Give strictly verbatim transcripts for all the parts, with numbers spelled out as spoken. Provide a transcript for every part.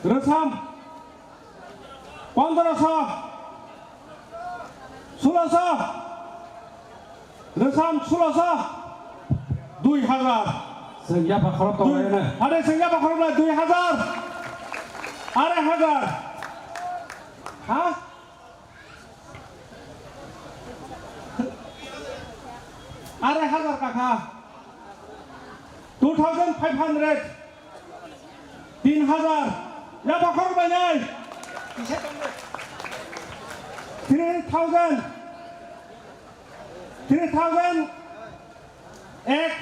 Rwsam pondroso, suloso, rwsam suloso, dui hazar. Chwng yapha khorok tongo. Dui, ene. Are chwng yapha khorok lai, dui hazar, arai hazar. Ha? Arai hazar kaka. Two thousand five hundred. Tin hazar. Ya bokhorok bai nai. Three thousand. Three thousand. Ek.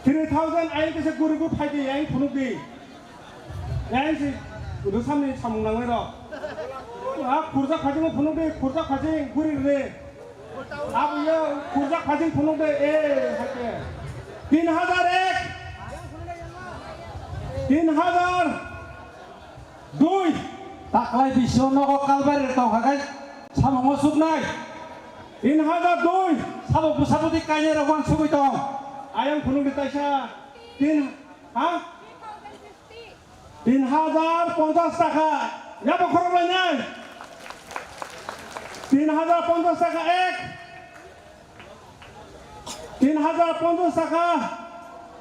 Three thousand ayang kisa guri guri phai di, ayang phunuk di. Ayang si rwsamni samung nangnai rok. A khurjak phajing phunuk di, khurjak phajing guri rw. Abo yo khurjak phajing phunuk di, e, hake. Tin hazar ek. Tin hazar. Dui. Taklai bisio nogo kalbari tong hakai samungo suknai. Tin hazar dui. Sabo busabudi kainai rok wan sugui tong. Ayang phunuk di taisa. Tin, ha? Tin hazar ponchas taka. Yabo khorok lainai. Tin hazar ponchas taka ek. Tin hazar ponchas taka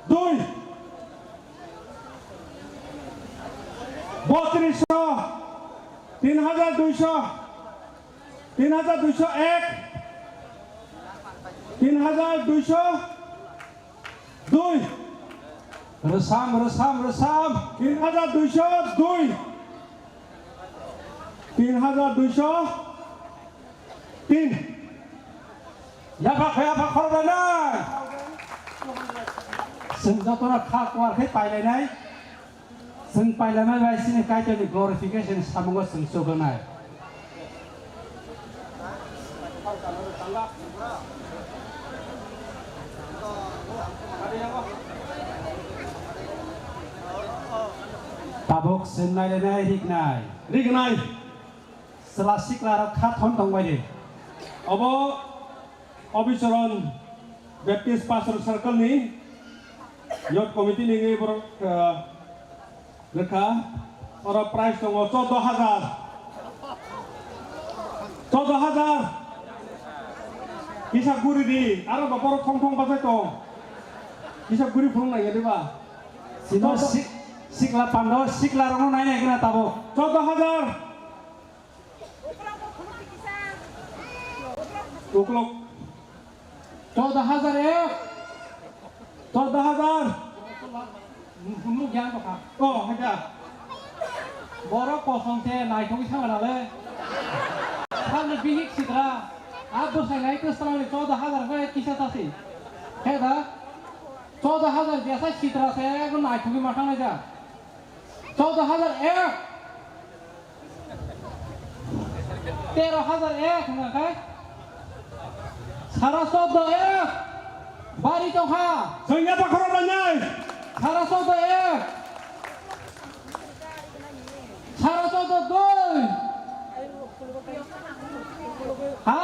dui. Botrisho, tin hazar duisho, tin hazar duisho ek, tin hazar duisho dui. Rwsam, rwsam, rwsam. Tin hazar duisho dui. Tin hazar duisho. Tin. Yapha khe yapha khoroknai. Chwng jotono kha kuar khe pailainai. Chwng pailainai bai chini Kaitorni glorification samungo chwng chubanai. Tabuk chwng nailainai rignai. Rignai. Chwla sikla rok kha thon tong bai de. Obo Obicharan Baptist Pastor Circle ni Youth Committee ni wngwi borok, ah, rwkha. Oro prize tongo chordo hajar. Chordo hajar. Kisa guri di. Aro bo borok thong thong bachai tong. Kisa guri phunuk nai ya diba? Sino chordo sik-, sikla pando, sikla rokno nai nai gana tabo. Chordo hajar. Uklok. Chordo hajar ek. Chordo hajar. Nukung yang kha. Oh, haja. Borok kosong se naithogwi thangma nale. Salni bihik sidra. A bwsai nai kwsrangni chordo hajar khe kisa tasi. Khe da. Chordo hajar jesa sidra se naithogwi ma thangnai ja. Chordo hajar ek. Tero hajar ek hwnka khe. Sara chordo ek. Bari tongkha. Chwng yapha khorok lainai. Sara chordo ek. Sara chordo dui. Ha?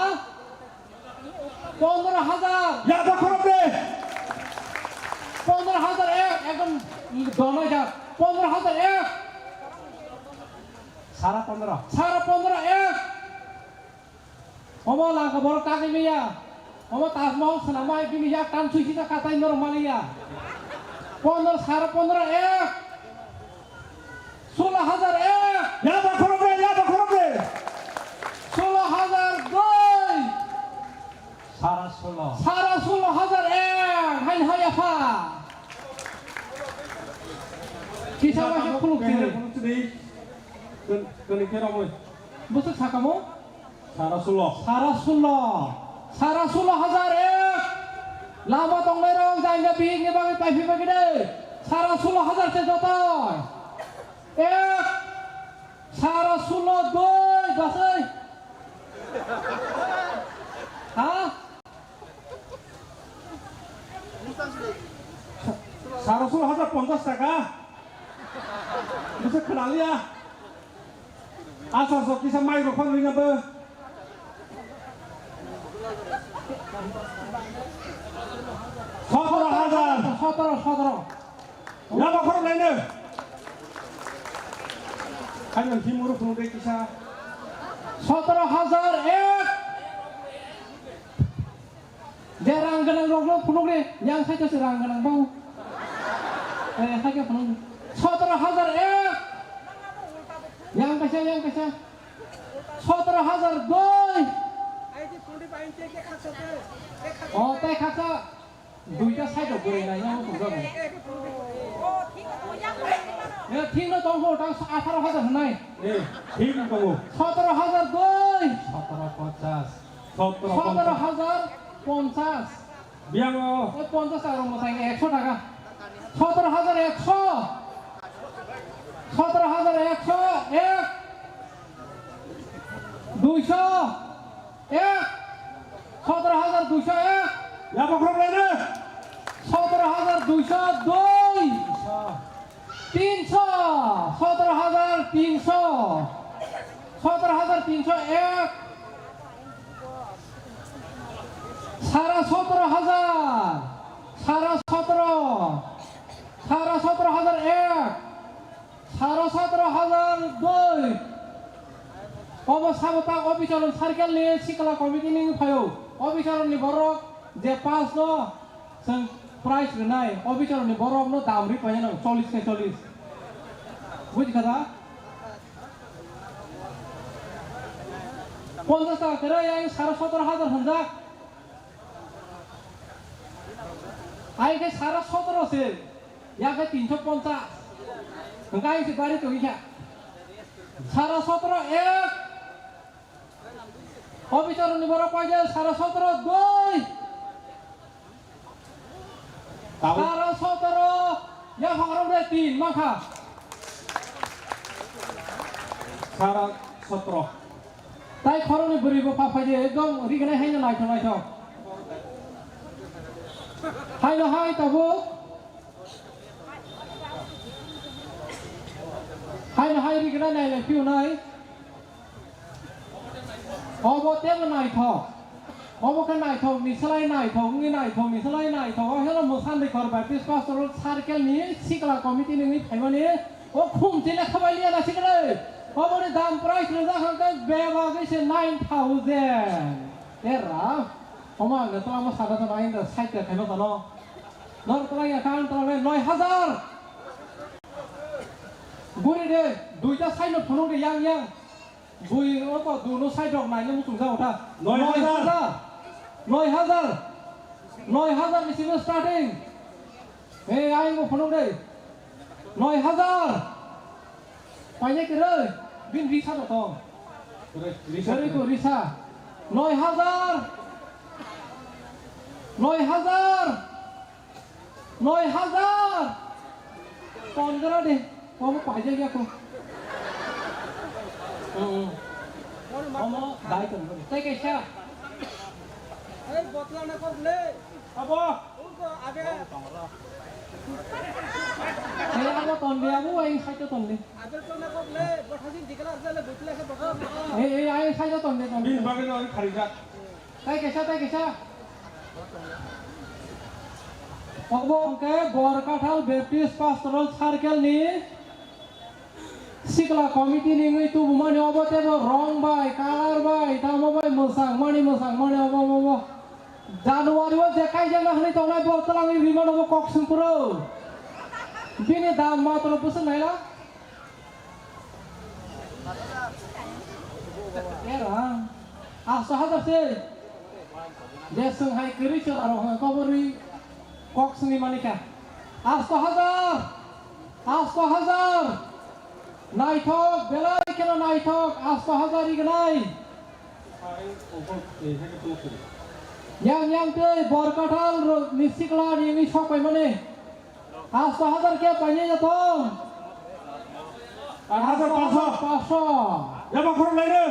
Pondro hajar. Yapha khorok de. Pondro hajar ek, ekdom donai jak. Pondro hajar ek. Sara pondro. Sara pondro ek. Omo laka borok kagwi maya. Omo Taj Mahal swnamai bini yak tan sui sita katai norok maliya. Pondro, sara pondro ek. Sulo hajar ek. Yapha khorok de, yapha khorok de. Sulo hajar dui. Sara sulo. Sara sulo hajar ek. Hai hai yapha. Kisa waisa khuluk sini. Kani khe romoi. Bwswk sakamo? Sara sulo. Sara sulo. Sara sulo hajar ek. Lama tongnai rok jangja bihik ni bagwi paiphi bagwi de. Sara sulo hajar se joto. Ek. Sara sulo doi basai. Ha? Sara sulo hajar ponchas taka. Bisa kenal ya. Asal sok kisa mai rokon ringa be. Sotoro hajar. Sotoro, sotoro. Lama khorok lainai. Kaiman thimuru phunukgwi kisa. Sotoro hajar ek. Je rang gwnang rokno phunukre, yang saito se rang gwnang bau. Eh, haikhe phunuk. Sotoro hajar ek. Yang kaisa, yang kaisa. Sotoro hajar dui. O, tei khaksa. Duita side rok gurui nai, yang tong jago. Ya, thik no tong ho, tang atharo hajar hwnai. Eh, thik no tongo. Sotoro hajar dui. Sotoro ponchas. Sotoro ponchas. Sotoro hajar ponchas. Biang o. Eh, ponchas taka rok mwsang ekso taka. Sotoro hajar ekso. Sotoro hajar ekso ek. Duiso. Ek. Sotoro hajar duiso ek. Yabokrok laino. Sotoro hajar duiso dui. Tinso. Sotoro hajar tinso. Sotoro hajar tinso ek. Sara sotoro hajar. Sara sotoro. Sara sotoro hajar ek. Sara sotoro hajar dui. Obo sabo ta officer ni circle ni sikla committee ni phaio. Officer ni borok je pass no chwng prize rwnai. Officer ni borok no dam ri paina nang chollish ke chollish. Bujikha da? Ponchas taka kwrwi ang sara sotoro hajar hwnjak. Ai khe sara sotoro se, ya khe tinso ponchas. Hwnkhe ai se bari tongwi kha. Sara sotoro ek. Officer ni borok paide sara sotoro dui. Tabuk. Sara sotoro, yaphang rok de tin mankha. Sara sotoro. Tai khoroknwi bwrwi bo pha phai de, ekdom rignai haino naithok naithok. Haino hai tabuk. Haino hai rignai nailai phiyunai. Obo teibo naithok. Obo khe naithok ni slai naithok, wngwi naithok ni slai naithok. O heno Mwsandi Khor Baptist Pastoral Circle ni sikla committee ni wngwi phaimani o khum chini khabai liya na sikre. Oboni dam price rijak hwnkhe bebagwi se nine thousand. Era, omo ang twlangma sada sano, ang da side khaima sano. Nor twlang ya kha, ang twlang noi hajar. Guri de, duita side no phunuk de yang yang. Bui oko duno side rok naina muchung jago ta. Noi hajar. Noi hajar. Noi hajar ni simi starting. He, ayang bo phunuk dei. Noi hajar. Paine kere, bin risa do tong. Risa. Kere ko risa. Noi hajar. Noi hajar. Noi hajar! Pondro de, omo paijak ya ko. Hmm. Omo dai tong ko. Tei kaisa. Ei, botla na kok le. Abo. Uko abe. Ei, abo ton de, abo ai sai to ton de. Abe to na kok le, botha din dikla le, butla ke botla. Ei, ei, ai sai to ton de, ton de. Bin bagwi no kharijak. Tai kaisa, tai kaisa. Obo hwnkhe Borkathal Baptist Pastoral Circle ni sikla committee ni wngwi tubumani obo teibo rong bai, colour bai, tamo bai mwsang mani, mwsang mani obo, obo, obo. January o je kaijakna hwnwi tongnai bo twlangwi rimano bo kok swng phuru. Bini dam matro bwswk naila. Era, asto hajar se. Je swng hai kwrwi chwla rok hwnka koborwi kok swngwi mani kha. Asto hajar! Asto hajar! Naithok, belai kheno naithok, asto hajar rignai. Yang yang tei Borkathal ro-, ni sikla ni wngwi sok paimani. Asto hajar khe painai ya tong? Aat hajar paanso. Paanso. Yaba khorok lai re.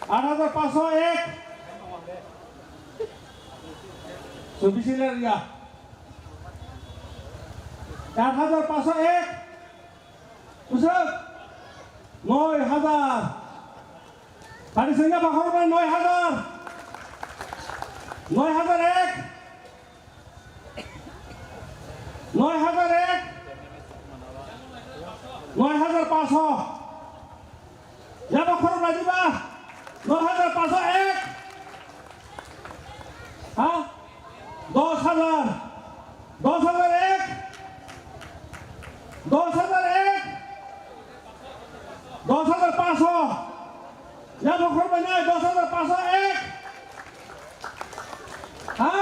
Aat hajar paanso ek. Chobbish ler ya. Aat hajar paanso ek. Usuk. Noi hajar. Tadi sehingga bakhor noi hajar. Noi hajar ek. Noi hajar ek. Noi hajar paso. Yaba khorok nai diba? Noi hajar paso ek. Ha? Dos hajar. Dos hajar ek. Dos hajar ek. Dos hajar paso. Yaba khorok nai dos hajar paso ek. Ha?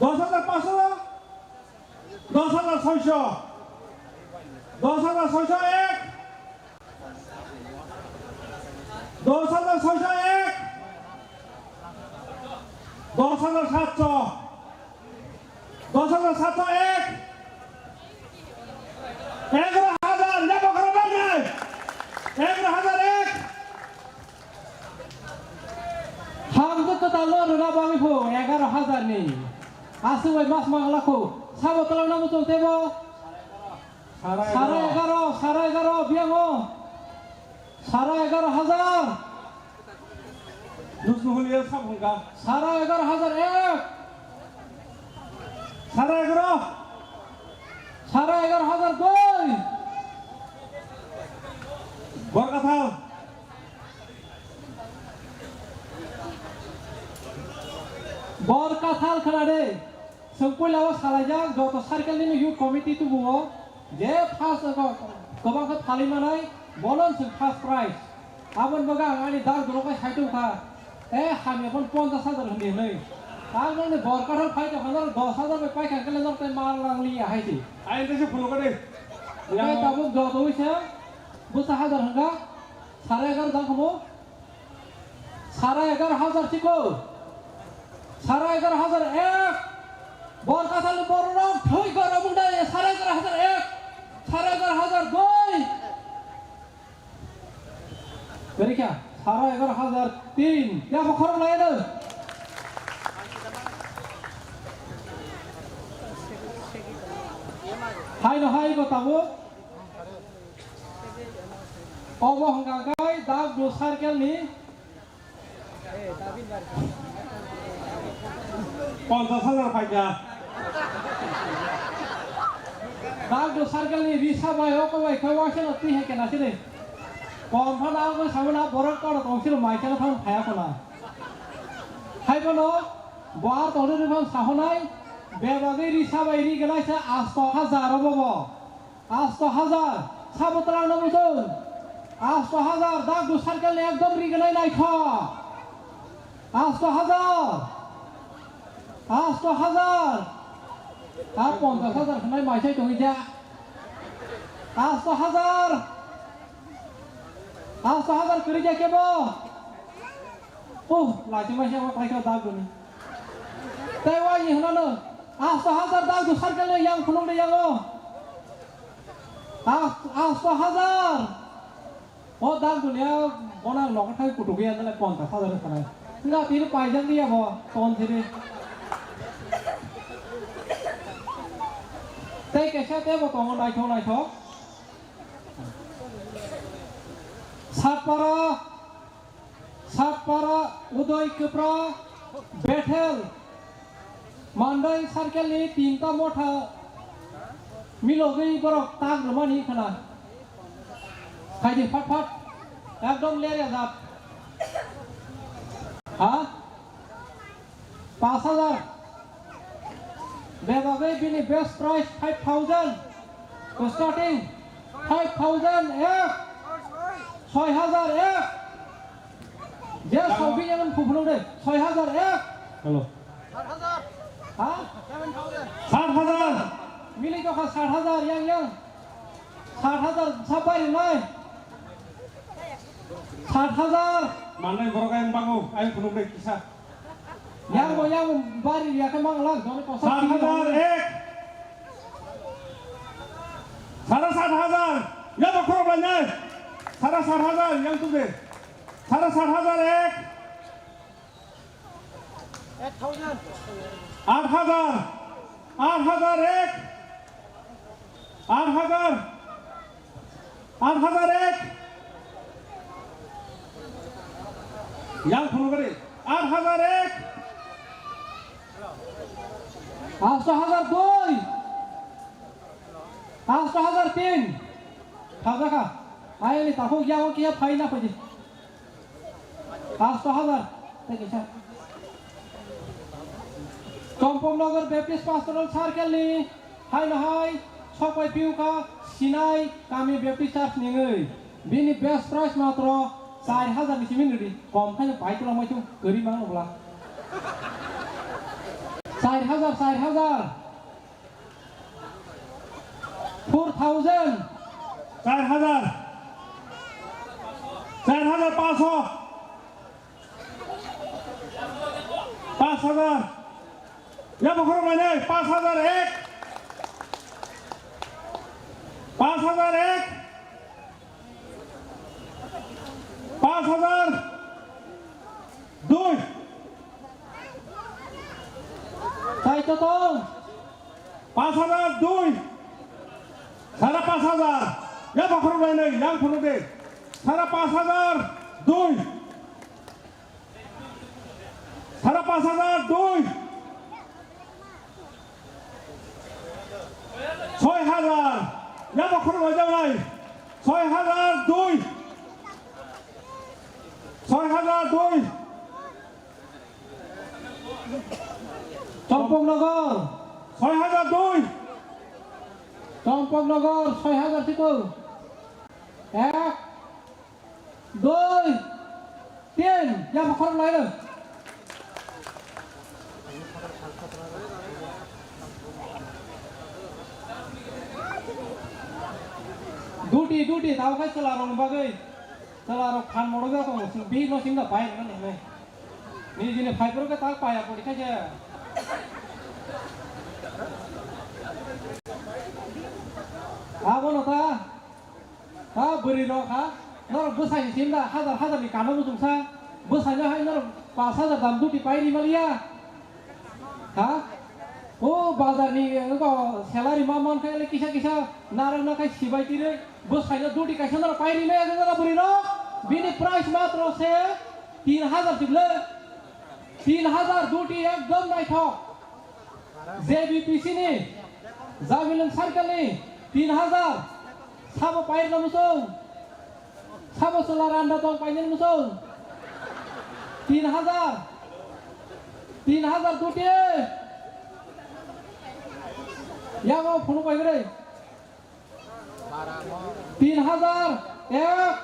Dos hajar paso. Dos hajar soiso. Dos hajar soiso ek. Dos hajar soiso ek. Dos hajar satso. Dos hajar satso ek. Egaro hajar, ya bokro bangai. Egaro hajar ek. Hamjwk kwtal no rwna bagwi phu egaro hajar ni. Aswk bai mas mangla khu. Sabo twlang na muchung tebo. Sara egaro, sara egaro, biyango. Sara egaro hajar. Nusnu holiya sabo hwnka. Sara egaro hajar ek. Sara egaro. Sara egaro hajar dui. Bor kathal. Bor kathal khna de. Chwng puila o salaijak joto circle ni youth committee tubuo je first ego kwbang khe phalwi manai bono chwng first prize. Aboni bagwi ang ani dal dolo khe sai tongkha. E hamya phone ponchash hajar hwnwi hwnwi. Tamoni bor kathal phai tongkha norok dos hajar bai paikha hwnkhe norok tei mal rang liya hai se. Ayang teisa phunukha de. Tei tabuk joto wisa bwsa hajar hwnkha. Sara egar jang khumu. Sara egar hajar chiko. Sara egar hajar ek. Bor kathal borok thwi gora munda sara egar hajar ek. Sara egar hajar dui. Berikha, sara egar hajar tin. Ya bokhorok lai no. Hai no hai go tabo. Obo hwnka khe Dagdu circle ni ponchash hajar phaikha. Dagdu circle ni Risa bai oko bai khe waisa no twi hai kena sini. Kom phano ang bai samana borok kono tong sini mai khe thang phaya khona. Hai bono bo ar tong ri phang sahonai bebagwi Risa bai ri gwnai se asto hajar obo bo. Asto hajar, sabo twlang na muchung. Asto hajar, Dagdu circle ni ekdom ri gwnai naithok. Asto hajar. Asto hajar. A ponchash hajar hwnai maisai tongwi ja. Asto hajar. Asto hajar kwrwi ja kebo. Uh, lachi maisai ma paikha Dagdu ni. Tei waini hwnano, asto hajar Dagdu circle ni yang phunukni yango. As-, asto hajar. O Dagdu ni a bono ang nogo thai kutuk ya nale ponchash hajar sanai. Nga tini paijak ni ya bo, ton sini. Tei kaisa tei bo tongo naithok naithok. Satpara Satpara, Udoi Kwpra, Bethel, Mandai circle ni tinta motha milogwi borok tak rwmani khna. Khaidi phat phat, ekdom lerya jat. Ha? Pash hajar. Bebagwi bini best price five thousand. Starting five thousand ek. Soi hajar ek. Je sobi yang phuphuno de. Soi hajar ek. Hello. Ha? Sat hajar. Mili tokha sat hajar yang yang. Sat hajar sabai rinai. Sat hajar. Manai borok ayang bango, ayang phunuk de kisa. Yang bo yang bari ya ke mang lang, joni kosa. Sat hajar ek. Sara sat hajar. Ya to khorok lai nai. Sara sat hajar yang tu de. Sara sat hajar ek. Eight thousand. Aat hajar. Aat hajar ek. Aat hajar. Aat hajar ek. Yang phunuk de. Aat hajar ek. Asto hajar dui. Tin. Khajakha. Ayani takhuk yago kiya phaina phaidi. Pasto hazar. Tei kisa. Chompoknagar Baptist Pastoral Circle ni haino hai sopai piuka Sinai kami Baptist Church ningwi. Bini best price matro char hajar ni simi nudi. Kom khai pai tula mai chung kari mang bla. Char hajar, char hajar. Four thousand. Char hajar. Char hajar paso. Pash hajar. Ya bokhorok lainai. Pash hajar ek. Pash hajar ek. Pash hajar dui. Sai to tong. Pash hajar dui. Sara pash hajar. Ya bokhorok lainai, yang phunuk de. Sara pash hajar dui. Sara pash hajar dui. Soi hajar. Ya bokhorok lainai. Soi hajar dui. Soi hajar dui. Chompoknagar. Soi hajar dui. Chompoknagar soi hajar siko. Ek, dui, tin. Ya bokhorok lainai. Duty, duty, tao khai chwla rok bagwi. Chwla rok phan moro ja tongo, sing bihik no sing da pai rwna nai. Nijini phai phuru khe tak paya pori khaisa. Abono ta, ta bwrwi rok ha, norok bwsai ni sim da hajar hajar ni kano muchung sa, bwsai no hai norok pash hajar dam duty pai ri maliya. Ha? O bazar ni, eh, salary ma man khai le kisa kisa narwk na khai sibai tirwi. Bwsai no duty kaisa norok pai ri maliya, norok bwrwi rok. Bini price matro se tin hajar siblo. Tin hajar duty ekdom naithok. J B P C ni, Jabilung Circle ni, tin hajar. Sabo pairwkna muchung. Sabo chwla randa tong painani muchung. Tin hajar. Tin hajar duty. Yago phunuk pai kwrwi. Tin hajar ek,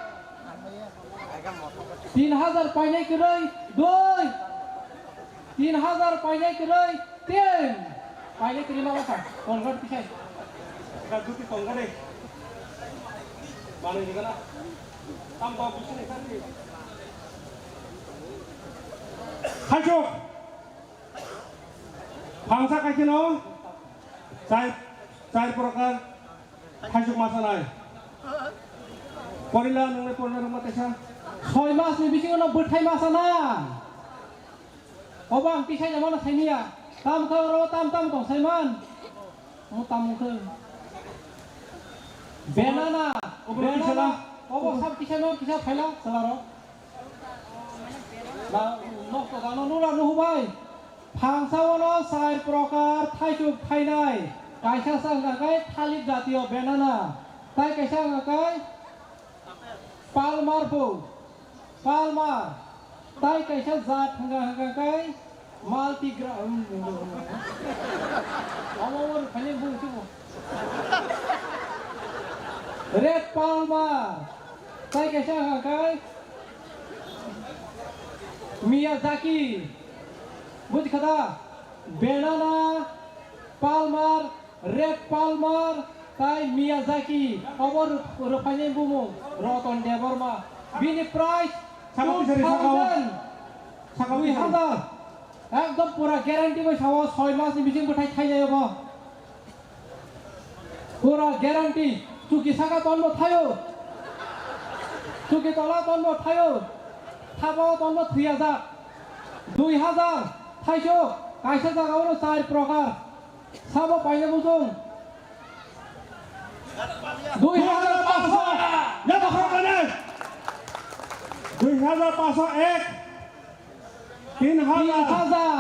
tin hajar painai kwrwi dui, tin hajar painai kwrwi tin, painai kwrwi ma bwsa, konrad kisai. Eka duti konrade. Manwi rigana. Tam ba busi ni kan. Hajok. Phangsa kaisa no. Chai, chai prokar. Thaisuk masa nai. Porila nungni porila rwma tesa. Soi mas ni bisingo no bwthai masa na. Obo ang tisai jamano sainiya. Tam khe oro tam tam tong saiman. Mo tam khe. Banana. Obo banana. Tisala. Obo sab tisai no kisa phaila salaro. Na, nokto dano nura nuhubai. Phangsa ono chai prokar thaisuk thainai. Kaisa sa hwnkha khe thalik jatiyo banana. Tai kaisa hwnkha khe palmar bo. Palmar. Tai kaisa jat hwnkha hwnkha khe multigra-, omo oro khaini bung sibo. Red palmar. Tai kaisa hwnkha khe Miyazaki, bujikha da? Banana, Palmer, Red Palmer, tai Miyazaki, obo rw-, rwphaini bumung, Roton Debbarma. Bini price Saka pisari, saka o. Two thousand. Saka pisari. Dui hazar. Ekdom pura guarantee bai sao, soi mas ni bising bwthai thainai obo. Pura guarantee, chuki saka tonbo thaio, chuki tola tonbo thaio, thabo tonbo thwi hazar, dui hazar thaisuk, kaisa jaga ono char prokar, sabo paina bujung. Dui hazar paanso. Dui hazar paanso. Ya, bakhok kane. Dui hazar paanso ek. Tin hazar. Tin hazar.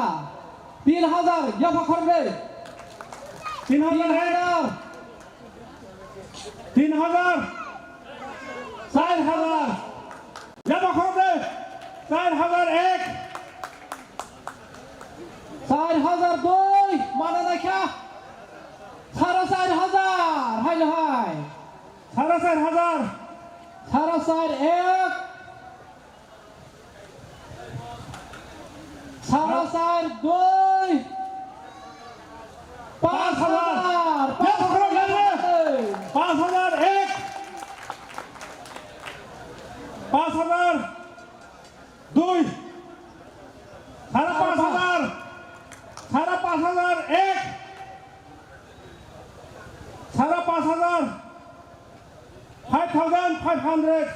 Tin hazar. Yapha khorbe. Tin hazar. Tin hazar. Tin hajar. Char hajar. Yaba khorok de. Char hajar ek. Char hajar dui. Mana naikha. Sara char hajar. Hai lo hai. Sara char hajar. Sara char ek. Sara char dui. Pas hajar. Pas hajar. Pas hajar ek. Pas hajar dui. Sara pas hajar. Sara pas hajar ek. Sara pas hajar. Five thousand five hundred.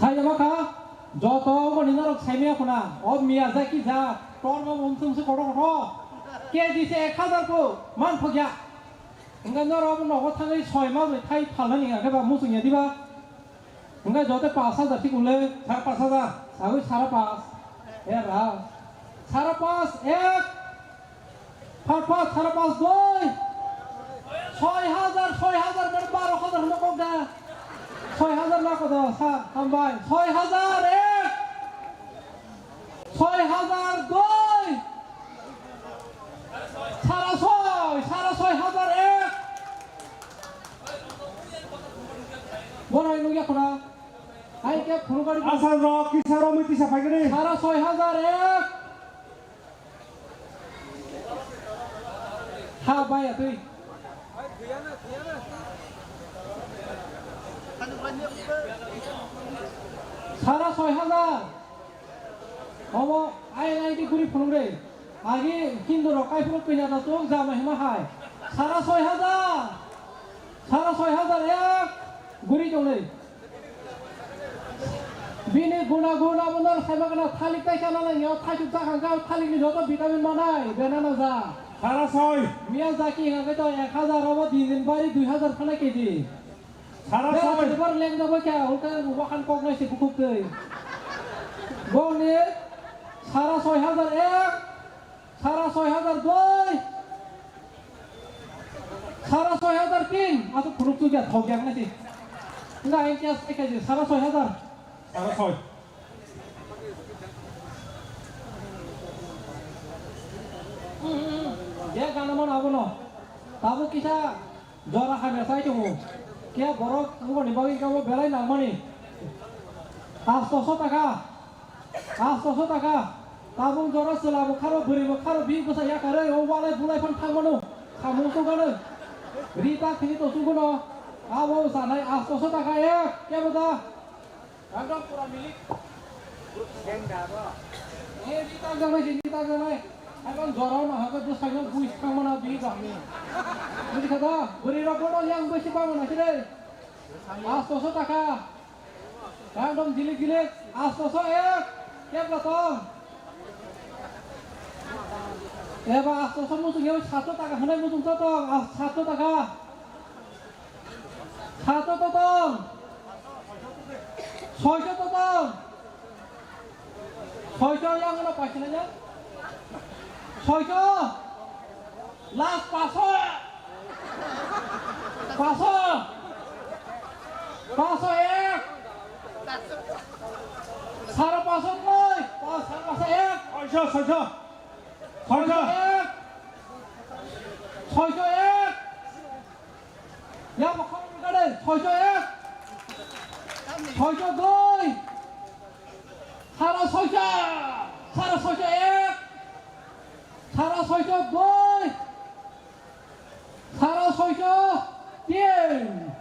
Sai jama kha, joto boni norok sai maya khuna, o Miyazaki ja, torma umsum se kotor kotor. K G se ek hajar ko, man phokya. Engkha norok nogo thangwi soi ma bai thai phalnani engkha ba muchung ya diba? Engkha joto pas hajar thik ule. Sara pas hajar. Sagwi sara pas. Era. Sara pas ek. Phat phat sara pas dui. Soi hajar, soi hajar, mane baro hajar hwnwi kok da. Soi hajar na kodo, sa, hambai. Soi hajar ek. Soi hajar dui. Sara soi, sara soi hajar ek. Bono nungya khuna. Hai ke phuru gari. Asal rok, kisa rok, mui kisa phai gani. Sara soi hajar ek. Ha, bai, atwi. Sara soi hajar. Omo, ai, ai, di guri phunuk re. Agi Hindu rok kai phunuk kanya da tung jama hima hai. Sara soi hajar. Sara soi hajar ek. Guri tong le. Bini guna guna bono sai ma gana thalik tai kana nang yo thai chuk ta khang ka thalik ni joto vitamin manai bena na ja. Sara soi. Miyazaki hang to ek hajar obo din din bari dui hajar khana K G. Sara soi. Bar leng da ba kya ulta wakan kok nai se bukuk tei. Boni sara soi hajar ek. Sara soi hajar dui. Sara soi hajar tin. Asuk phunuk tu ya thok yang nasi. Enggak, yang kias ek aja. Sara soi hajar. Sara soi. Ya, kana mana abono. Tabu kisa. Jora hamya sai tongo. Khe borok wngmani bagwi kabo belai nangmani. Astoso taka. Astoso taka. Tabuk jora chwla bo kharo, bwrwi bo kharo, bihik bwsa yakarwi, o walai bulai phan thangmano. Samung sugano. Ri tak thini to suguno. Abo sanai astoso taka ek. Kebo da. Ekdom pura milik. Deng da bo. Eh, ri tak janai, ri tak janai. Ekdom jorao no hago, bwsai no bui thang mana bi dam ni. Bujikha da? Bwrwi rok bono yang bwsi ba mana sire. Astoso taka. Ekdom jilik jilik. Astoso ek. Kebla tong. Eba astoso muchung yao sato taka hwnai muchung to tong. As-, sato taka. Sato to tong. Soiso to tong. Soiso yang ano paisina ya. Soiso. Last paso. Paso. Paso ek. Sara paso koi. Pas, sara paso ek. Soiso, soiso. Soiso. Soiso ek. Soiso ek. Ya, bo khorok rwgade, soiso ek. Soiso dui. Sara soiso. Sara soiso ek. Sara soiso dui. Sara soiso tin.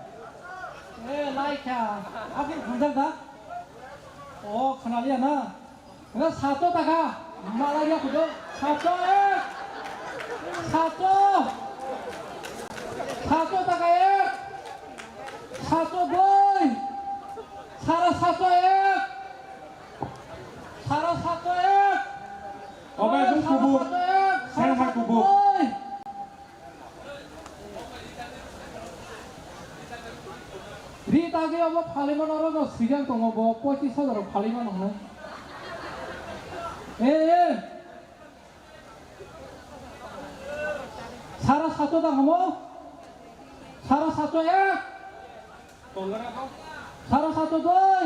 Eh, laikha. Aphuru khunjak da. O, khwnaliya na. Nga sato taka, malaya kudo, sato ek, sato, sato taka ek, sato dui, sara sato ek, sara sato ek, Oke, sara bung kubuk, sato ek, sara saya sato kubuk. Dui. Ri tagi obo phalimano oro no sigang tongo bo pochis hajar o phalimano hwnwi. Eh, eh. Sara sato tang hamo? Sara sato ek. Sara sato doi.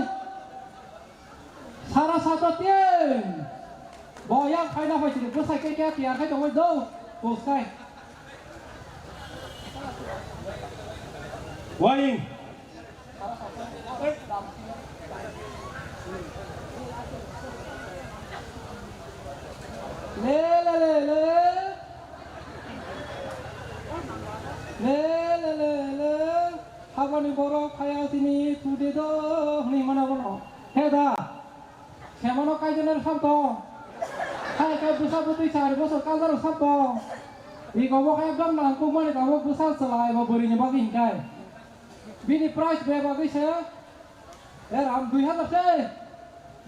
Sara sato tin. Bo yang phaina phaisini bwsai khe khe tiyar khai tongwi do. Bwsai. Wai. Le le le le. Le le le le. Habani borok phaya tini tude do hwnwi mana bono. He da. Semano kaijener sam tong. Hai kai bwsa bwtwi char bosor kaldarok sam tong. Iko bo khe ekdom nangkukmani tabuk bwsa chwla eba bwrwini bagwi hinkai. Bini price be bagwi se. Er am dui hazar se.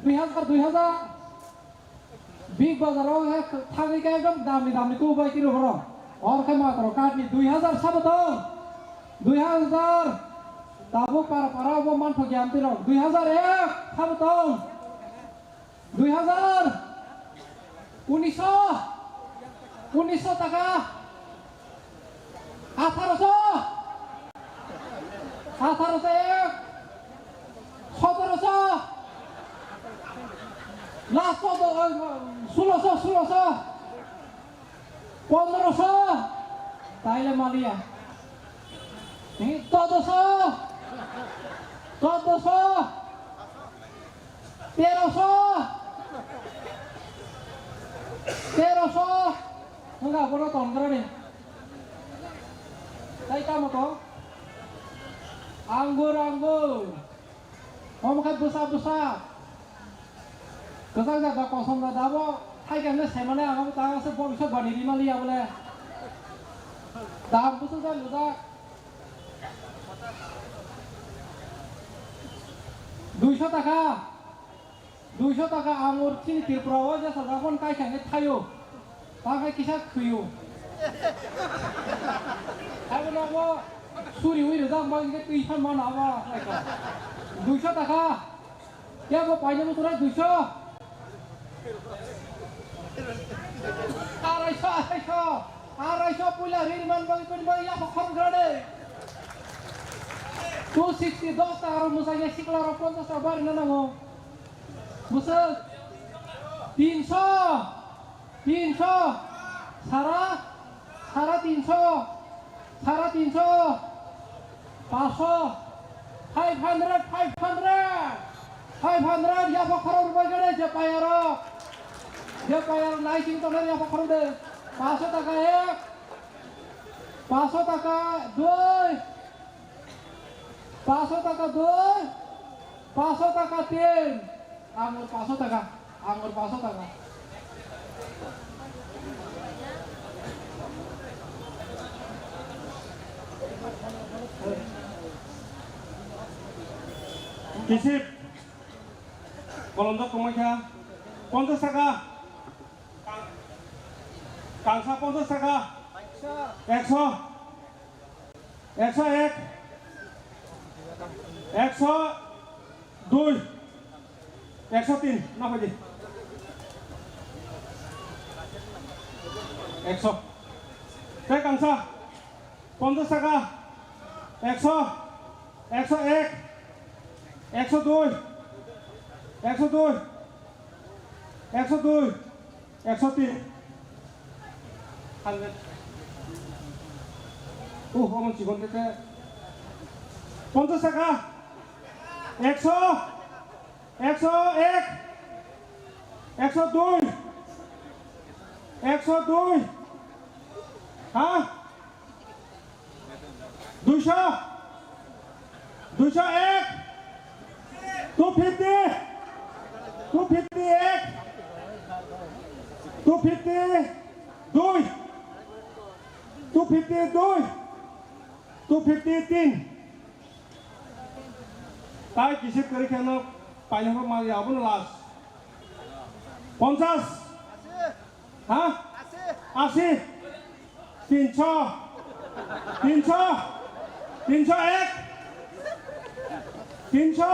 Dui hazar, dui hazar. Big Bazar o he thangwi khe ekdom damni damni tubu bai tiro borok. Or khe matro katni dui hazar sabo tong. Dui hazar. Tabuk para para bo manthok ya amtwi rok. Dui hazar ek sabo tong. Dui hazar. Unisho. Unisho taka. Atharoso. Atharoso ek. Sotorosho. Last soto, sulosho, sulosho. Pondrosho. Taile maliya. Todosho. Todosho. Terosho. Terosho. Wngkha bono tongrani. Tai tamo to? Anggur, anggur. Omo khe bwsa, bwsa. Kwchak jada, kosom jada abo. Thaikhe hwnwi saimane ang abo ta se bobisok bani rimaliya bole. Dam bwswk jani lujak. Duisho taka. Duisho taka angur chini Tripura o jesa jabon kaisa hwnwi thaio. Ta khe kisa khwio. Abo nogo suri ui rijak ma hwnkhe twi phan mano abo. Duisho taka. Kebo paina mutura duisho. Araisho, araisho. Araisho puila ri man bagwi pin bagwi yaphok khorok gra de. Two sixty dos taka rok mwsai ya sikla rok ponchas taka bari na nango. Bwswk? Tinsho. Tinsho. Sara. Sara tinsho. Sara tinsho. Paso. Five hundred, five hundred. Five hundred. Yaphok khorok rwbai gade je payaro. Je payaro naising tongnai yaphok khorok de. Paso taka ek. Paso taka dui. Paso taka dui, paso taka tin, angur paso taka, angur paso taka. Kisip, kolom dok tongmai kha, ponchas taka, kangsa ponchas taka, ekso. Ekso ek, ekso dui, ekso tin, na phaidi. Ekso. Tei kangsa, ponchas taka, ekso, ekso ek, ekso dui, ekso dui, ekso dui. Ekso tin. Hundred. Uh, omo chikon tete. Ponchas taka. Ekso. Ekso ek. Ekso dui. Ekso dui. Ha? Duisho, duisho ek, two fifty, two fifty ek, two fifty dui, two fifty dui, two fifty tin. Tai kisip kwrwi khe no painai mal ya, abono last. Ponchas. Ha? Asi. Tinsho. Tinsho. Tinsho ek. Tinsho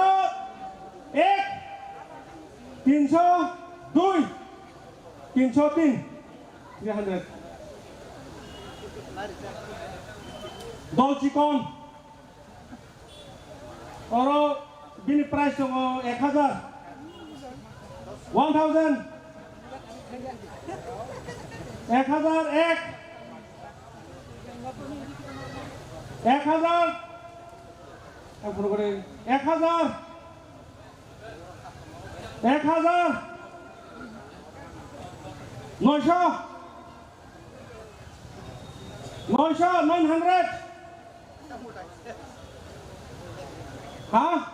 ek. Tinsho dui. Tinsho tin. Three hundred. Dol chikon. Oro bini price tongo ek hajar. One thousand. Ek hajar ek. Ek hajar. Ek hajar. Ek hajar. Noisho. Noisho, nine hundred. Ha?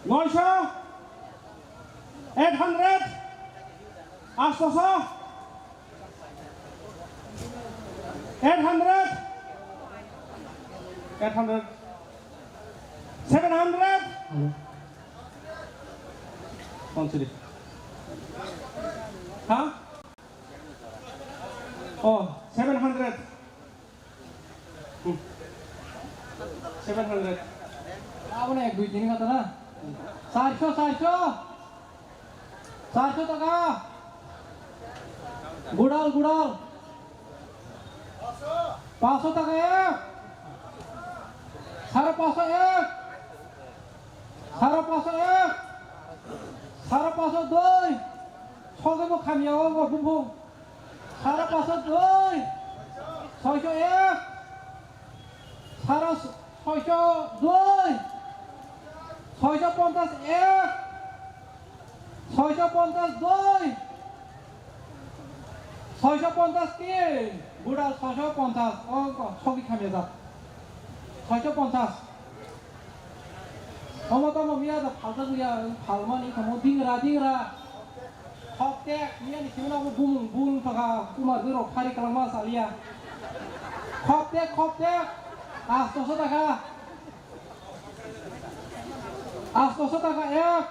Noisho? Eight hundred? Astoso? Eight hundred? Eight hundred? Seven hundred? One three. Ha? Oh, seven hundred. Hmm. Seven hundred. Abo na ek, dui, tin kata na? Charso, charso. Charso taka. Gudal, gudal. Paso taka ek. Sare paso ek. Sare paso ek. Sare paso dui. Soge bo khamya o bo bumbu. Sare paso dui. Soiso ek. Sare soiso dui. Soiso ponchas ek. Soiso ponchas dui. Soiso ponchas tin. Gudal soiso ponchas. O, o, sogi khamya jak. Soiso ponchas. Omo tamo miya da phalta guya, phalmani tamo dingra, dingra. Khoptek, miya ni simi nabo bumung, bumung thaka, kumar gwi rok phari kalangma saliya. Khoptek, khoptek. Astoso taka. Astoso taka ek.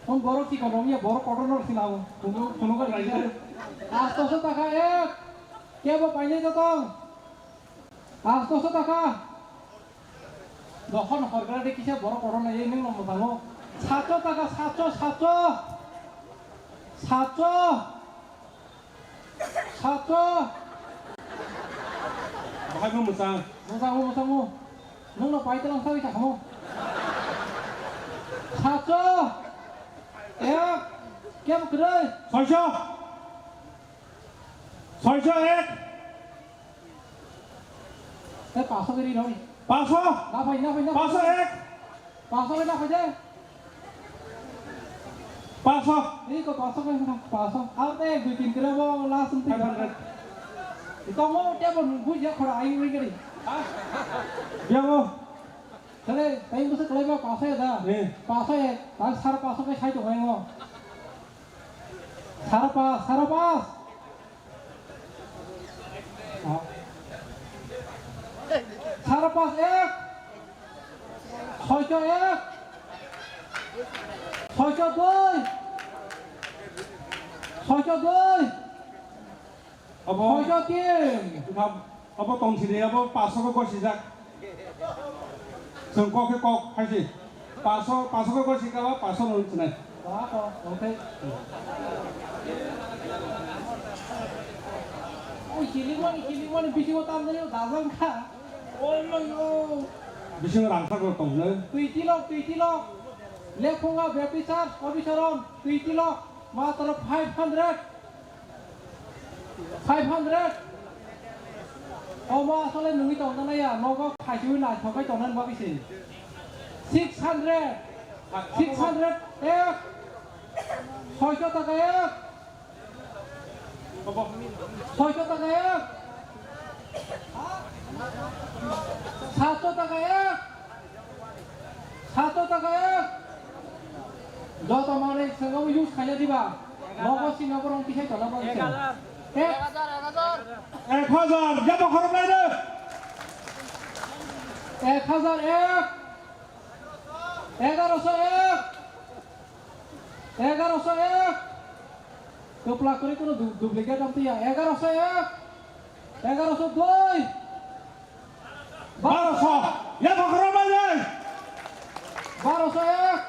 Hon borok chikon rok ya, borok kotor rok sinamo. Phunu, phunu ka laina. Astoso taka ek. Kebo painai jotong. Astoso taka. Dokhon horgra de kisa borok kotor na ye nung no mothango. Satso taka, satso, satso. Satso. Satso. Bahai bo mwchang. Mwchango, mwchango. Nwng no pai tlang sawi ta hamo. Satso. Ek. Kebo kwrwi. Soiso. Soiso ek. Tei paso giri roi. Paso. Na phai, na phai, na phai. Paso ek. Paso bai na phai de. Paso. Ei ko paso bai na, paso. Ar te dui tin kilo bo last five hundred. Ito mo te bo nung buji ya khora ai wi gari. Ha? Biango. Tale, tai busa kalai ba paso ya da. Eh. Paso ya, ta sar paso bai sai to bai ngo. Sare pas, sare pas. Sare pas ek. Soiso ek. Soiso dui. Soiso dui. Abo soiso tin. Abo tongsi de, abo paso ko gosi jak. Chwng kok khe kok hai se. Paso, paso ko gosi ka ba, paso no chnai. Ba ko, okay. Oi, kilimani, kilimani, bisingo tamjani, dajang kha. Oh my God. Bisingo rangsa ko tong no. Twi tilok, twi tilok. Lephunga Baptist Church, Obicharon, twi tilok. Matro five hundred. Five hundred. Omo asole nungwi tongna naiya, nogo khaichwi naithok khai tongna bagwi se. Six hundred. Six hundred ek. Soiso taka ek. Soiso taka ek. Satso taka ek. Sato taka ek. Joto manwi sengabo use khaina diba. Nogo singabo rong kisai tola bo ek hajar. Ek hajar, ek hajar. Ek hajar, joto khorok lai de. Ek hajar ek. Egaroso ek. Egaroso ek. Kwplak kwrwi kuno du-, duplicate wng twi ya. Egaroso ek. Egaroso dui. Baroso. Ya, bokhorok bai bai. Baroso ek.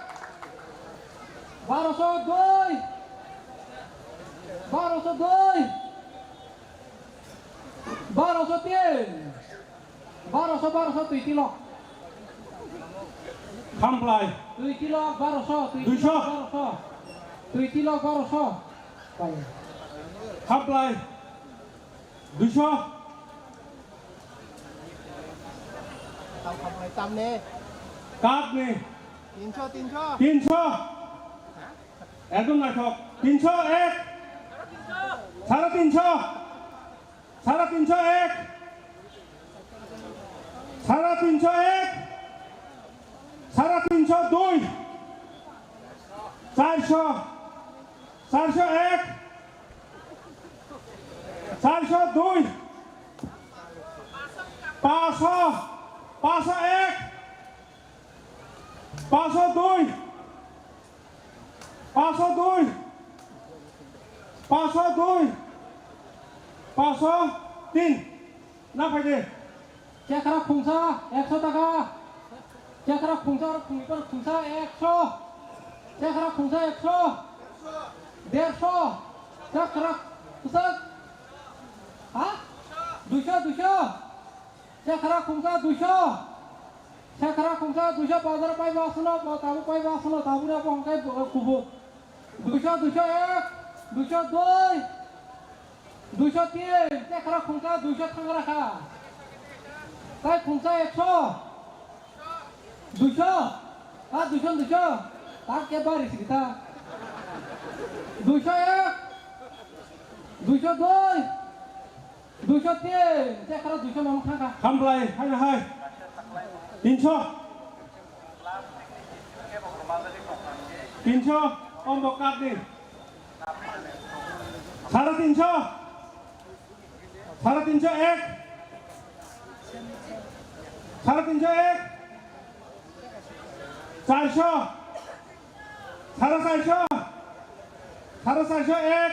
Baroso dui. Baroso dui. Baroso tin. Baroso, baroso twi tilok. Khamplai. Twi tilok baroso, twi Duiso. Tilok baroso. Twi tilok baroso. Khamplai. Duiso. Tamni. Katni. Tinso, tinso. Tinso. Ekdom naithok. Tinso ek. Sare tinso. Sare tinso ek. Sare tinso ek. Sare tinso dui. Charso. Charso ek. Charso dui. Paso. Paso ek. Paso dui. Paso dui. Paso dui. Paso tin. Na phaidi. Chekra khungsa ekso taka. Chekra khungsa, khungsa, khungsa ekso. Chekra khungsa ekso. Derso. Chekra khungsa. Ha? Duiso, duiso. Chekra khungsa duiso. Chekra khungsa duiso, bazar pai ba suno, ba tabuk pai ba suno, tabuk abo hongkai bo-, kubuk. Duiso, duiso ek, duiso dui, duiso tin, chekra khungsa duiso thangra kha. Tai khungsa ekso. Duiso, ha duiso, duiso. Tak ke bari sita. Duiso ek, duiso dui. Duiso tin, chekra duiso nang thangkha. Khamplai, hai, hai. Tinso. Tinso, ombo katni. Sare tinso. Sare tinso ek. Sare tinso ek. Charso. Sare charso. Sare charso ek.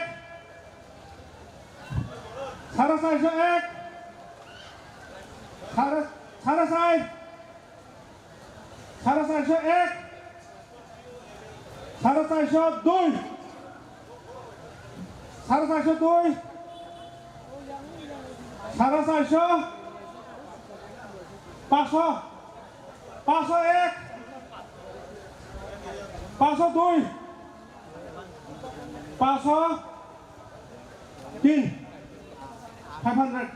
Sare charso ek. Sare, sare char. Sare charso ek. Sare charso dui. Sare charso dui. Sare charso. Paso. Paso ek. Paso dui. Paso tin. Five hundred.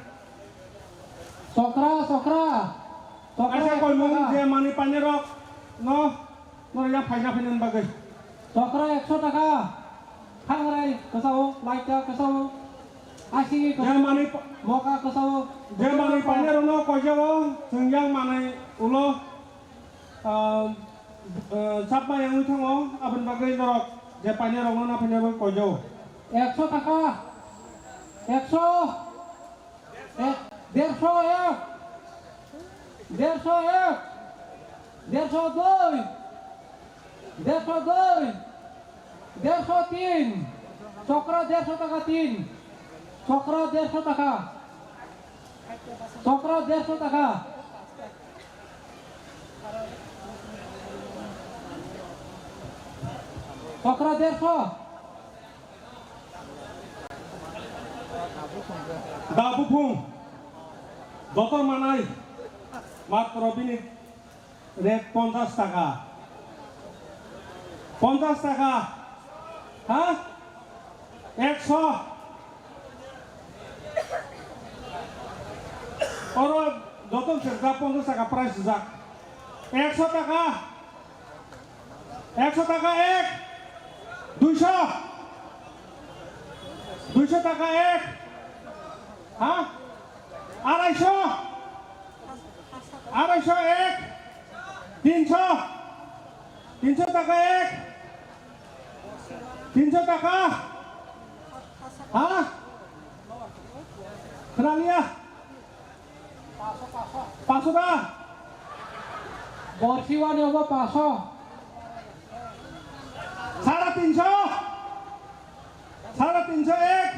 Sokra, sokra. Sokra Kaisa ekso koimung taka. Je manwi painai rok no, no ya phaina phainani bagwi. Sokra ekso taka. Thangrai kwchao, laita kwchao. Asigi Je kwchao. Manwi pa- Moka kwchao. Je manwi painai rok no koijao, chwng yang manwi ulo. Ah, ah, chapma yangwi thango, aboni bagwi norok je painai rokno na phainai bagwi koijago. Ekso taka, ekso, ek, derso ek, derso ek, derso dui, derso dui, derso tin, chokra derso taka tin, chokra derso taka. Chokra derso taka. Chokra derso. Da buphung. Joto manai. Matro bini Rate ponchash taka. Ponchash taka. Ha? Ekso. Oro joto sirjak ponchash taka price sijak. Ekso taka. Ekso taka ek. Duiso. Duiso taka ek. Ha? Araiso. Araiso ek. Tinso. Tinso taka ek. Tinso taka. Ha? Khwnaliya. Paso da. Borsi wani obo paso. Sara tinso. Sara tinso ek.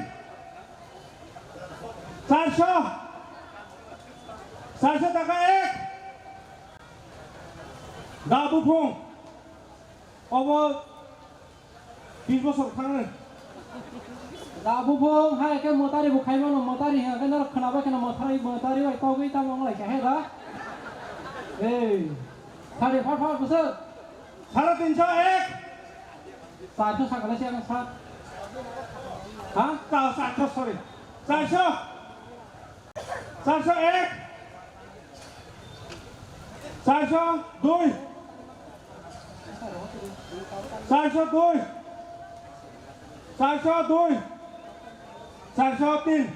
Charso. Charso taka ek. Da buphung. Obo bis bosor thangni. Da buphung hai khe mwtari bo khai mano, mwtari hwnka khe norok khwnabai kheno mwtari, mwtari bai togwi tamo wng lai kha he da. Ei, sari phar phar bwswk. Sare tinsho ek. Charso sakala se ang sa. Ha? Cha-, charso, sorry. Charso. Charso ek. Charso dui. Charso dui. Charso dui. Charso tin.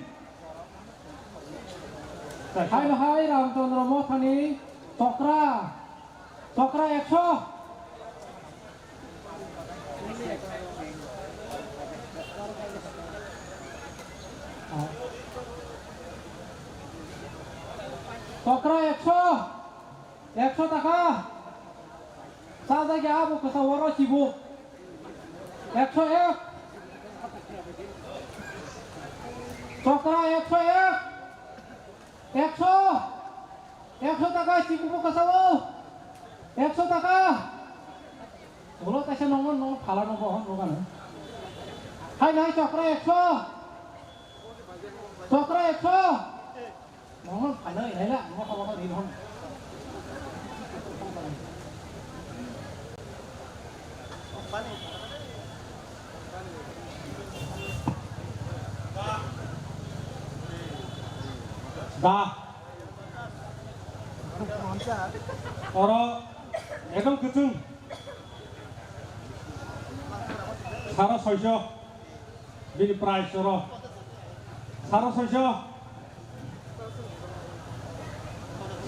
Hai hai Ramchandra Mothani chokra. Chokra ekso. Chokra ekso. Ekso taka. Sajagya abo kwsa oro chibu. Ekso ek. Chokra ekso ek. Ekso. Ekso taka chibu bo kwsa o. Ekso taka. Ulo kaisa nongo, nongo phala nongo, nongo ano. Hai nai chokra ekso. Chokra ekso. Nongo phala nai la, nongo phala nai la. Da. Oro ekdom kwchwng. Sara soiso. Bini price oro. Sara soiso.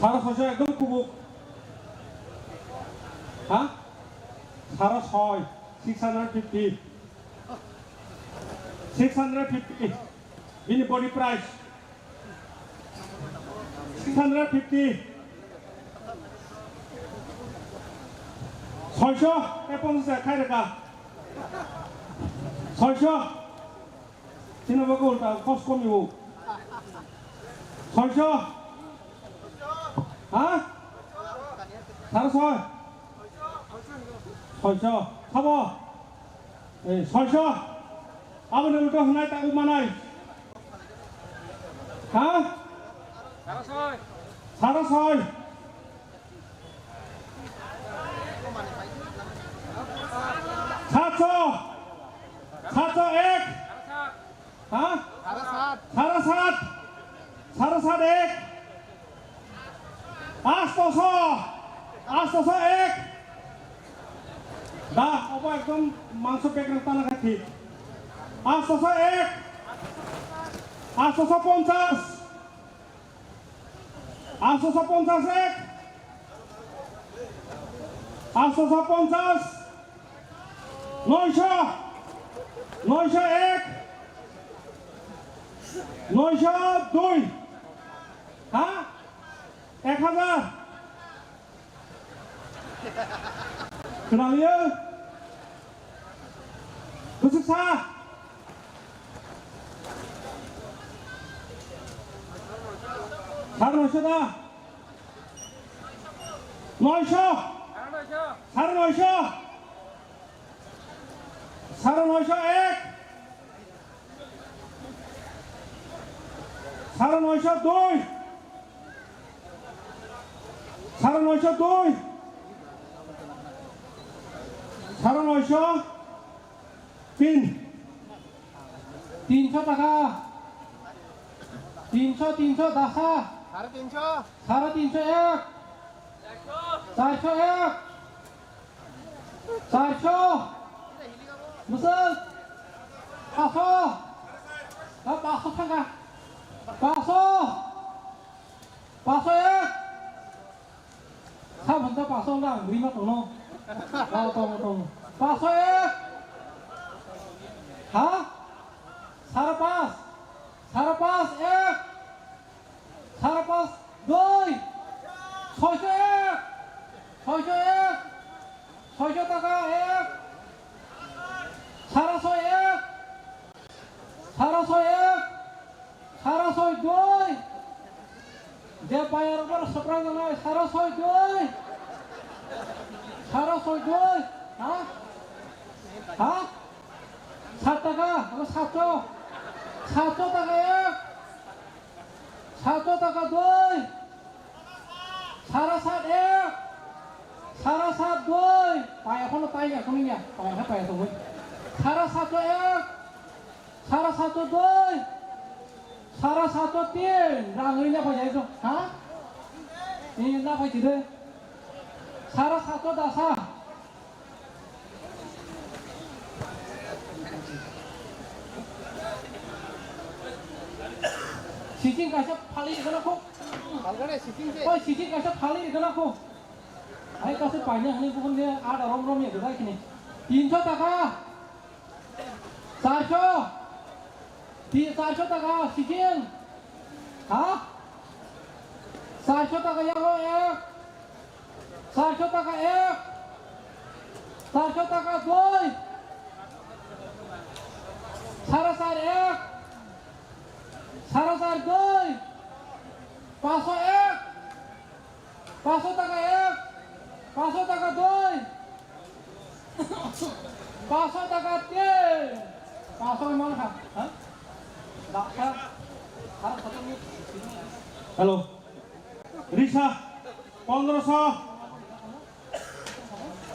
Sara soiso ekdom kubuk. Ha? Sara soi. Six hundred fifty. Six hundred fifty. Bini body price. Six hundred fifty. Soiso, e ponchas khai reka. Soiso. Chini bagwi ulta cost komi o. Soiso. Ha? Sara soi. Soiso. Sabo. Ei, soiso. Aboni ulta hwnai tabuk manai. Ha? Sara soi. Sara soi. Satso. Satso ek. Ha? Sara sat. Sara sat. Sara sat ek. Astoso. Astoso ek. Da, obo ekdom mangso bekrang tana kha thik. Astoso ek. Astoso ponchas. Astoso ponchas ek. Astoso ponchas. Noisho. Noisho ek. Noisho dui. Ha? Ek hajar. Khwnaliyo. Bwswk sa. Sare noisho da. Noisho. Sare noisho. Sare noisho ek. Sare noisho dui. Sare noisho dui. Sare noisho tin. Tinsho taka. Tinsho, tinsho, dasa. Sare tinsho. Sare tinsho ek. Charso ek. Charso. Bwswk. Paso. Ha, paso thangkha. Paso. Paso ek. Sa bwsa paso wngkha ang bwrwi ma tongno. Oh, tongo, tongo. Paso ek. Ha? Sara pas. Sara pas ek. Sara pas dui. Soiso ek. Soiso ek. Soiso taka ek. Sara soi ek. Sara soi ek. Sara soi dui. Je bayar bar sapra janai. Sara soi dui. Sara soi dui. Ha? Ha? Sat taka, abo satso. Satso taka ek, satso taka dui, sara sat ek, sara sat dui. Paya kono tai ya, kono ya, paya khe paya tongwi. Sara satso ek, sara satso dui, sara satso tin. Rang ri na paya itu, ha? Ini na paya itu. Sara satso dasa. Sising kaisa phalwi rwgwna kho. Palgare sising se. Oi, sising kaisa phalwi rwgwna kho. Hai kaisa paina hwnwi bukhum je ada rom rom ya gudai khini. Tinsho taka. Charso. Ti-, charso taka sising. Ha? Charso taka yago ek. Charso taka ek. Charso taka dui. Sara sar ek. Sara sar dui. Paso ek. Paso taka ek. Paso taka dui. Paso taka tin. Paso man kha. Ha? Daksa. Sara sar. Hello. Risa, pondroso,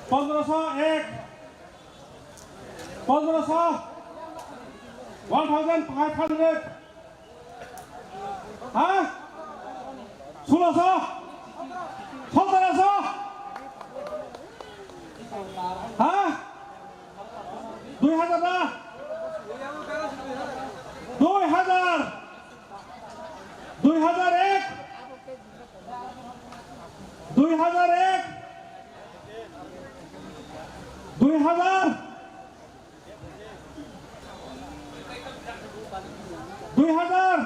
pondroso ek, pondroso, one thousand five hundred, ha? Suloso, sotoroso, ha? Dui hajar na? Dui hajar. Dui hajar ek, dui hajar ek, dui hajar, dui hajar,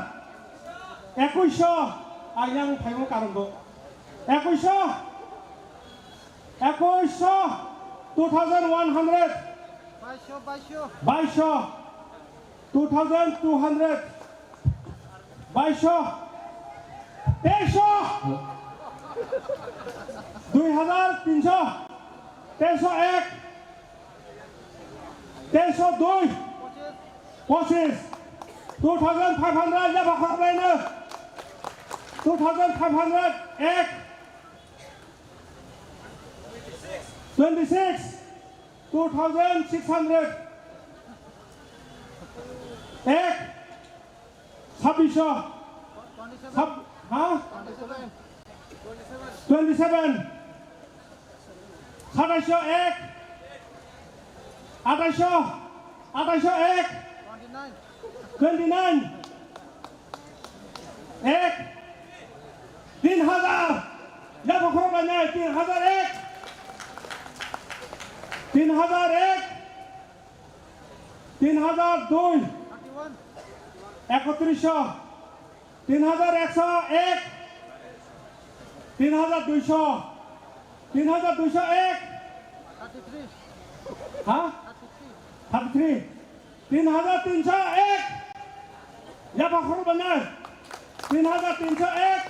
ekuisho, ayang phaimo karon do, ekuisho, ekuisho, two thousand one hundred, baisho, baisho, baisho, two thousand two hundred. Baisho, teisho, dui hajar tinsho, teisho ek, teisho dui, pochis, two thousand five hundred, ya bakhok laino, two thousand five hundred ek, twenty six, two thousand six hundred ek, Sabbish. Sab-, ha? Twenty seven. Satais ek. Atais. Atais ek. Twenty nine. Ek. Tin hajar. Ya bokhorok lainai, tin hajar ek. Tin hajar ek. Tin hajar dui, ekotrisho, tin hajar ekso ek, tin hajar duisho, tin hajar duisho ek, ha? Thirty three, tin hajar tinsho ek, yapha khorok banai, tin hajar tinsho ek,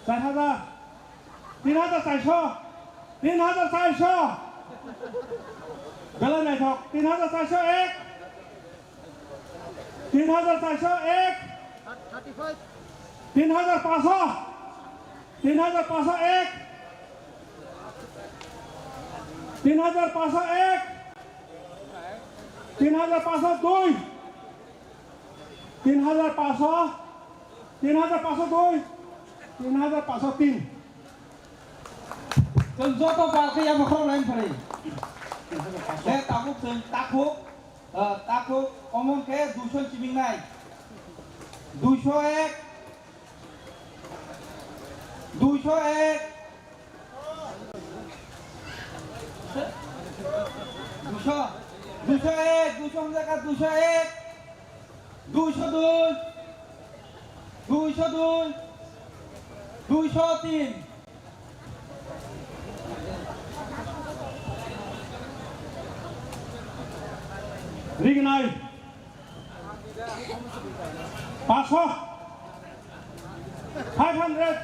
char hajar. Tin hajar charsho. Tin hajar charsho. Belai naithok. Tin hajar charsho ek. Tin hajar charsho ek. Tin hajar paso. Tin hajar paso ek. Tin hajar paso ek. Tin hajar paso dui. Tin hajar paso. Tin hajar paso dui. Tin hajar paso tin. Chwng joto bal khe yapha khorok line phari. Le tabuk chwng takhuk, ah, takhuk omon khe duisho chibingnai. Duisho ek, duisho ek, duisho, duisho ek, duisho ek. Duisho dui, duisho dui, duisho tin. Rignai. Paso. Five hundred.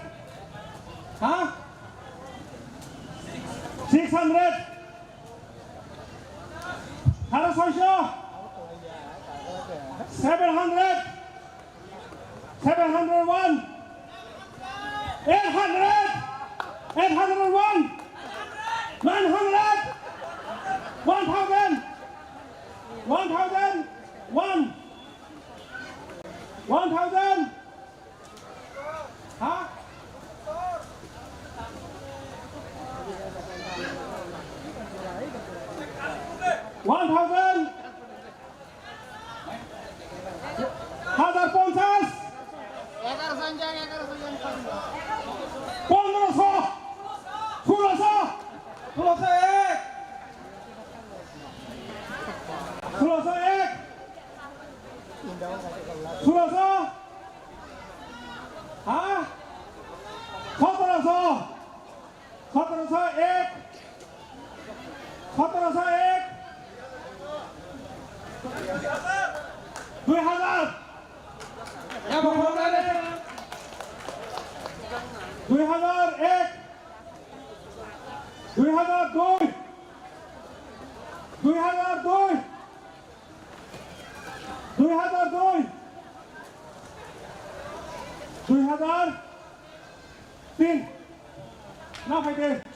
Ha? Six hundred. Sare soisho. Seven hundred, seven hundred one, eight hundred, eight hundred one, nine hundred, one thousand, one thousand one, one thousand. Ha? One thousand. Hazar ponchas. Pondroso. Suloso. Suloso ek. Suloso ek. Suloso. Ha? Sotoroso. Sotoroso ek. Sotoroso ek. Dui hazar. Dui hazar ek. Dui hazar dui. Dui hazar dui. Dui hazar dui. Dui hazar tin. Na phaide.